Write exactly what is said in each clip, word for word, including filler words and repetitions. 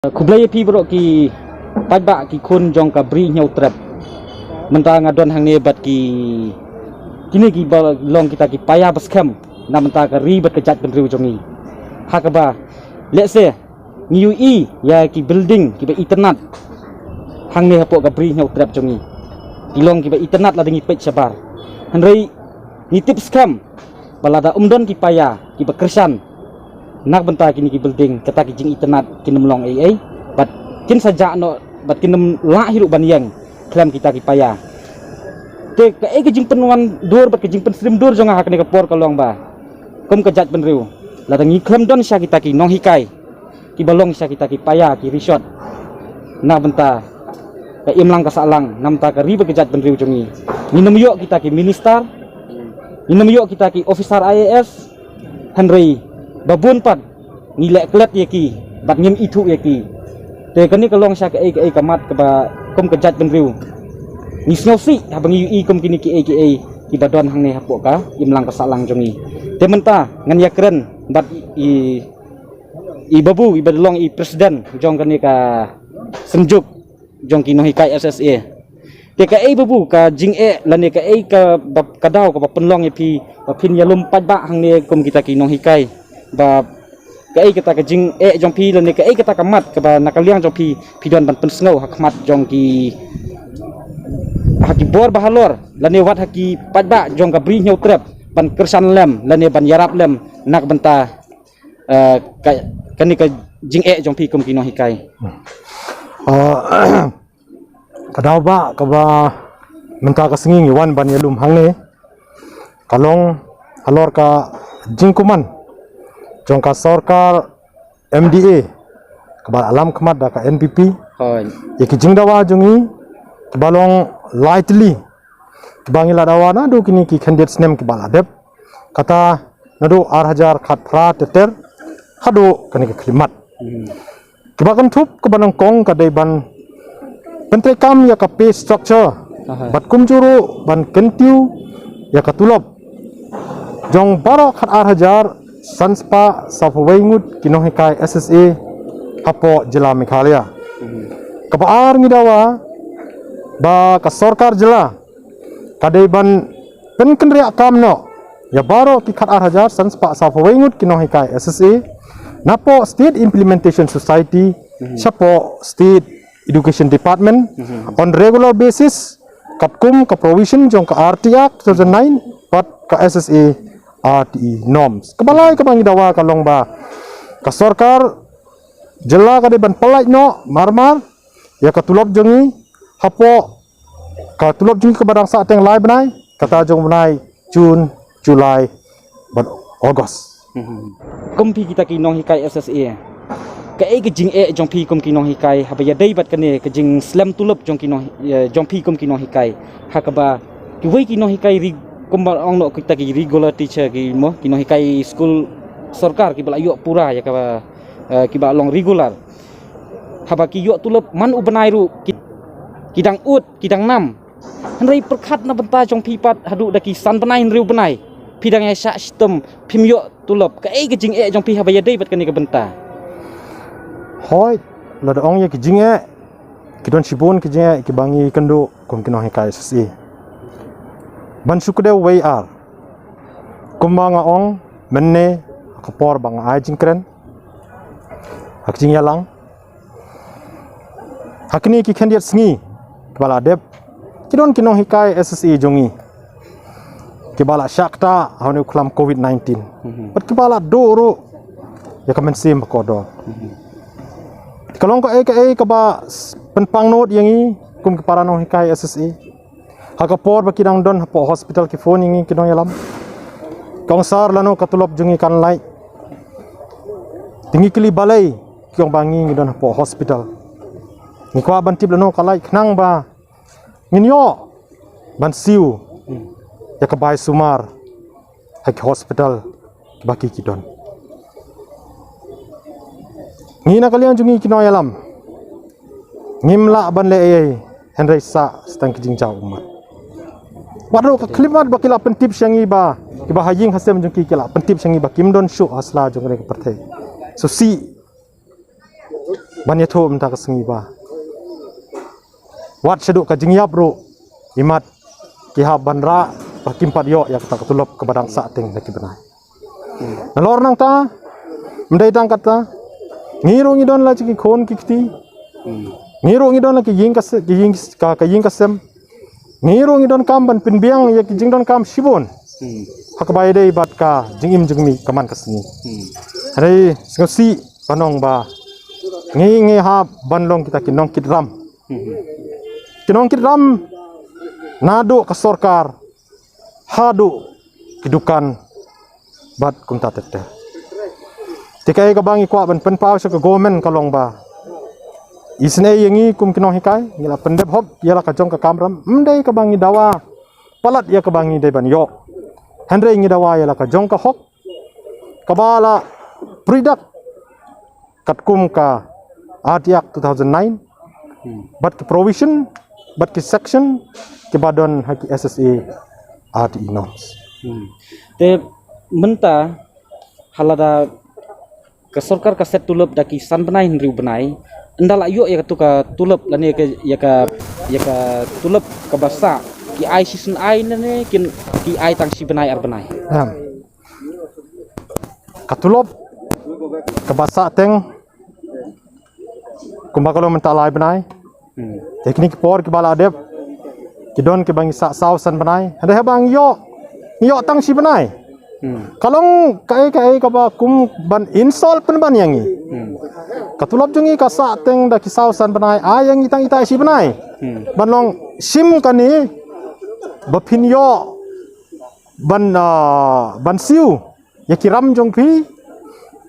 Khublei ïa phi baroh ki paidbah ki khun jong ka Bri Hynñiewtrep. Mynta nga don hangne bad ki, kine kiba long kita ki paia ba skhem na bynta ka ri bad ka jaitbynriew jong ngi. Ha kaba lehse ngi ïohi ïa ki building kiba itynnad hangne hapoh ka Bri Hynñiewtrep jong ngi. Ki long kiba itynnad lada ngi peit shabar. Hynrei ngi tip skhem ba lada ym don ki paia kiba kyrshan na bynta kine ki building, kata ki jingitynnad kin ym long ei ei bad kin sa jah noh bad kin ym lah hi ruh ban ïeng khlem kita ki paia. Te kaei ka jingpynwandur bad ka jingpynsyriem dur jong nga ha kane ka por ka long ba kum ka jaitbynriew, lada ngi khlem don sha kita ki nonghikai kiba long sha kita ki paia, ki rishot na bynta ka imlang ka sahlang, na bynta ka ri bad ka jaitbynriew jong ngi, ngin ym ïoh kita ki minister, ngin ym ïoh kita ki officer I A S. Hynrei ba bun pat ngi leh klet ïa ki bad ngim ithuh ïa ki. Te kane ka long sha kaei kaei ka mat kaba kum ka jaitbynriew ngi sngewsih haba ngi ïohi kum kine kiei kiei kiba don hangne hapoh ka imlang ka sahlang jong ngi. Te mynta ngan ïakren bad i, i babu iba long i president jong kane ka synjuk jong ki nonghikai S S A. Te kaei babu ka jingeh lane kaei ka ba, ka daw kaba pynlong ïa phi ba phin ïalum paidbah hangne kum kita ki nonghikai, ba kaei kata ka jingeh jong phi lane kaei kata ka mat kaba na ka liang jong phi phi don ban pynsngew ha khmat jong ki, ha ki bor ba halor lane wat ha ki paidbah jong ka Bri Hynñiewtrep ban kyrshan lem lane ban ïarap lem na ka bynta, eh, ka, kane ka jingeh jong phi kum ki nonghikai. Ah, ka daw ba kaba mynta ka sngi ngi wan ban ïalum hangne ka long halor ka jingkuman jong ka sorkar M D A kaba la lam khmat da ka N P P. Hooid. Ïa ki jingdawa jong ngi kiba long lai tylli kiba ngi la dawa naduh kine ki khyndiat snem kiba la dep, kata naduh ar hajar khatphra ter ter haduh kane ka khyllipmat. Hmm. Kiba kynthup kaba nyngkong ka dei ban pyntreikam ïa ka pay structure. Aha. Bad kumjuh ruh ban kyntiew ïa ka tulop jong baroh khatar hajar san spah sawphew wei ngut ki nonghikai S S A hapoh jylla Meghalaya. Hmm. Kaba ar ngi dawa ba ka sorkar jylla ka dei ban pynkynriah kam noh ïa baroh ki khatar hajar san spah sawphew wei ngut ki nonghikai S S A napoh State Implementation Society, mhm, shapoh State Education Department, mhm, on regular basis, katkum ka provision jong ka R T Act two thousand nine bad ka S S A R T E norms. Kaba lai kaba ngi dawa ka long ba ka sorkar jylla ka dei ban pyllait noh marmar ïa ka tulop jong ngi hapoh ka tulop jong ngi kaba dang sahteng lai bnai, kata jong u bnai June, July bad August. Mhm. Kum phi kita ki nonghikai S S A, kaei ka jingeh jong phi kum ki nonghikai haba ïadei bad kane ka jingslem tulop jong ki nong, eh, jong phi kum ki nonghikai? Ha kaba kiwei ki nonghikai ri-, kumba ong noh kita ki regular teacher ki mo, ki nonghikai skul sorkar kiba la ïoh pura ïa kaba, eh, kiba long regular. Haba ki ïoh tulop man u bnai ruh ki, ki dang ud, ki dang nam. Hynrei pyrkhat na bynta jong phi pat haduh da ki san bnai hynriew bnai phi dang ïa shah shitom, phim ïoh tulop. Kaei ka jingeh jong phi haba ïadei bad kane ka bynta? Hooid, lada ong ïa ki jingeh, ki don shibun ki jingeh kiba ngi kynduh kum ki nonghikai S S A. Ban shu kdew wei ar. Kumba nga ong mynne ha ka por ba nga ai jingkren ha ka jingïalang, ha kine ki khyndiat sngi kiba la dep, ki don ki nonghikai S S A jong ngi kiba la shah ktah ha une u khlam covid nineteen. Mhm. Bad kiba la duh ruh ïa ka mynsiem ba kordor. Mhm. Ka long kaei kaei kaba s-, pynpang nud ïa ngi kum ki para nonghikai S S A. Ha ka por ba ki dang don hapoh hospital ki phone ïa ngi ki nongïalam. Ki ong, "Sir, lano ka tulop jong ngi kan lait?" Te ngi kylli balei, ki ong ba ngi ngi don hapoh hospital. Ngi kwah ban tip lano ka lait khnang ba ngin ïoh ban siew ïa ka bai sumar ha ki hospital kiba ki ki don. Ngi na ka liang jong ngi ki nongïalam ngim lah ban leh ei ei hynrei sa tang ki jingjaw ummat. Wat ruh ka khyllipmat ba ki la pyntip sha ngi ba kiba ha ïing ha sem jong ki ki la pyntip sha ngi ba kim don shuh ha sla jong ka pyrthei. So si ban ïathuh mynta ka sngi ba wat shaduh ka jingïap ruh, imat ki hap ban rah ba kim pat ïoh ïa kata ka tulop kaba dang sah teng da ki bnai. Nalor nangta, ym dei tang kata, ngi ruh ngi don la ki khun ki kti, ngi ruh ngi don la ki ïing ka se-, ki ïing ka, ka ïing ka sem, ngi ruh ngi donkam ban pynbiang ïa ki jingdonkam shibun ha kaba ïadei bad ka jingim jingmih ka man ka sngi. Hynrei sngewsih ban ong ba ngi, ngi hap ban long kita ki nongkit ram. Ki nongkit ram naduh ka sorkar haduh ki dukan bad kumta ter ter. Te kaei kaba ngi kwah ban pynpaw sha ka government ka long ba isynei ïa ngi kum ki nonghikai, ngi la pyndep hok ïa la ka jong ka kamram, ym dei kaba ngi dawa palat ïa kaba ngi dei ban ïoh, hynrei ngi dawa ïa la ka jong ka hok kaba la pyrdak katkum ka Art Act two thousand nine, bad ki provision, bad ki section kiba don ha ki S S A R T E norms. Te mynta, ha lada ka sorkar ka set tulop da ki san bnai hynriew bnai, ynda la ïoh ïa katu ka tulop lane ka, ïa ka, ïa ka tulop kaba sah, ki ai shisien ai lane kin, ki ai tang shi bnai ar bnai? Em. Ka tulop kaba sah teng kumba ka long mynta lai bnai. Te kine ki por kiba la dep ki don kiba ngi sah saw san bnai. Hynrei haba ngi ïoh, ngi ïoh tang shi bnai. Ka long kaei kaei kaba kum ban insult pynban ïa ngi. Ka tulop jong ngi ka sah teng da ki saw san bnai, ai ïa ngi tang ita shi bnai ban long shim kane ba phin ïoh ban, ah, ban siew ïa ki ram jong phi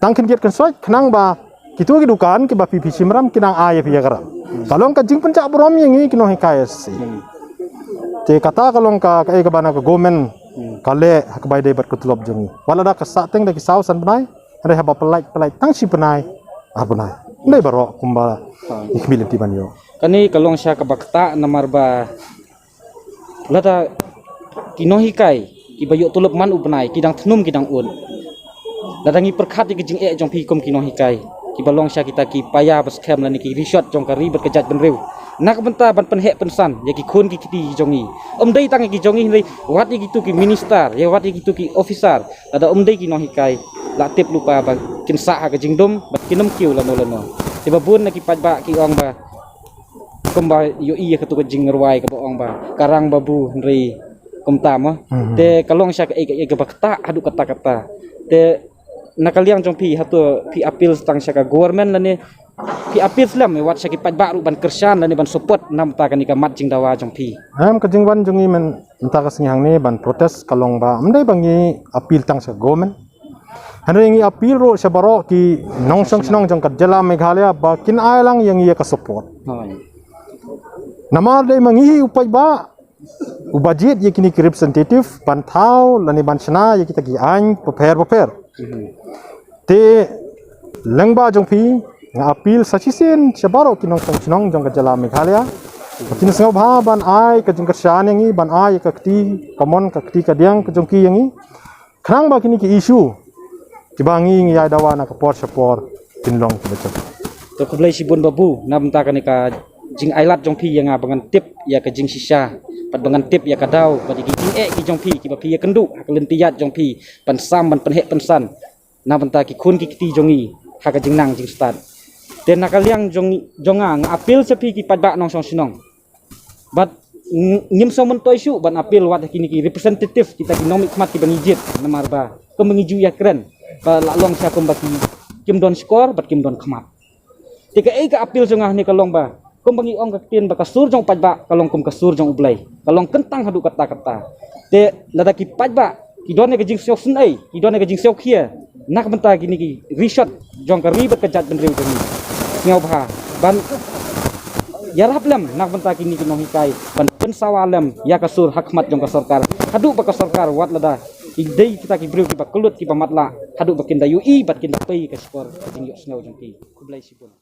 tang khyndiat khynsoit, khnang ba kitu ki dukan kiba phi, phi shim ram ki nang ai ïa phi ïa ka ram. Ka long ka jingpynjah burom ïa ngi ki nonghikai S C. Te kata ka long ka, kaei kaba na ka government ka leh ha kaba ïadei bad ka tulop jong ngi. Wat lada ka sah teng da ki saw san bnai, hynrei haba pynlait, pynlait tang shi bnai ar bnai, ym dei baroh kumba ngi khmih lynti ban ïoh. Kane ka long sha kaba ktah namar ba lada ki nonghikai kiba ïoh tulop man u bnai ki dang thnum ki dang un. Lada ngi pyrkhat ïa ki jingeh jong phi kum ki nonghikai kiba long sha kita ki paia ba skhem lane ki rishot jong ka ri bad ka jaitbynriew na ka bynta ban pynheh pynsan ïa ki khun ki kti jong ngi. Ym dei tang ïa ki jong ngi hynrei wat ïa kitu ki minister, ïa wat ïa kitu ki officer, lada ym dei ki nonghikai la tip lypa ba kin sah ha ka jingdum bad kin ym kiew lano lano. Te ba bun na ki paidbah ki ong ba kumba ïohi ïa katu ka jingrwai kaba ong ba ka rang babu hynrei kumta mo. Te ka long sha kaei kaei kaba ktah haduh katta katta. Te na ka liang jong phi, hato phi appeal tang sha ka government lane phi appeal slem wat sha ki paidbah ruh ban kyrshan lane ban support na bynta kane ka mat jingdawa jong phi? Em, ka jingwan jong ngi mynta ka sngi hangne ban protest ka long ba ym dei ba ngi appeal tang sha ka government. Hynrei ngi appeal ruh sha baroh ki nongshong shnong jong ka jylla Meghalaya ba kin ai lang ïa ngi ïa ka support. Namar dei ma ngi hi u paidbah uba jied ïa kine ki representative ban thaw lane ban shna ïa kita ki aiñ bapher bapher. Te lyngba jong phi nga appeal sa shisien sha baroh ki nongshong shnong jong ka jylla Meghalaya ba kin sngewbha ban ai ka jingkyrshan ïa ngi, ban ai ka kti kamon ka kti kadiang ka jong ki ïa ngi. Khnang ba kine ki issue kiba ngi ngi ïa dawa na ka por sha por kin long kiba jop. To khublei shibun babu na bynta kane ka jingailad jong phi ïa nga ba ngan tip ïa ka jingshisha bad ba ngan tip ïa ka daw bad ïa ki jingeh ki jong phi kiba phi ïa kynduh ha ka lynti ïaid jong phi ban sam ban pynheh pynsan na bynta ki khun ki kti jong ngi ha ka jingnang jingstad. Te na ka liang jong, jong nga, nga appeal sha phi ki paidbah nongshong shnong. Bad ng-, ngim sngewmyntoi shuh ban appeal wat ha kine ki representative kita ki nongmihkhmat kiba ngi jied namar ba kumba ngi ju ïakren ba la long sha kumba ki kim don shkor bad kim don khmat. Te kaei ka appeal jong nga hangne ka long ba kumba ngi ong ka ktien ba ka sur jong u paidbah ka long kum ka sur jong U Blei, ka long kyntang haduh katta katta. Te lada ki paidbah ki don ïa ka jingsngewsynei, ki don ïa ka jingsngewkhia na ka bynta kine ki rishot jong ka ri bad ka jaitbynriew jong ngi, sngewbha ban ïarap lem na ka bynta kine ki nonghikai ban pynsawa lem ïa ka sur ha khmat jong ka sorkar, haduh ba ka sorkar wat lada ki dei kita ki briew kiba kyllut kiba matlah, haduh ba kin da ïohi bad kin da pei ka shkor ka jingïohsngew jong ki. Khublei shibun.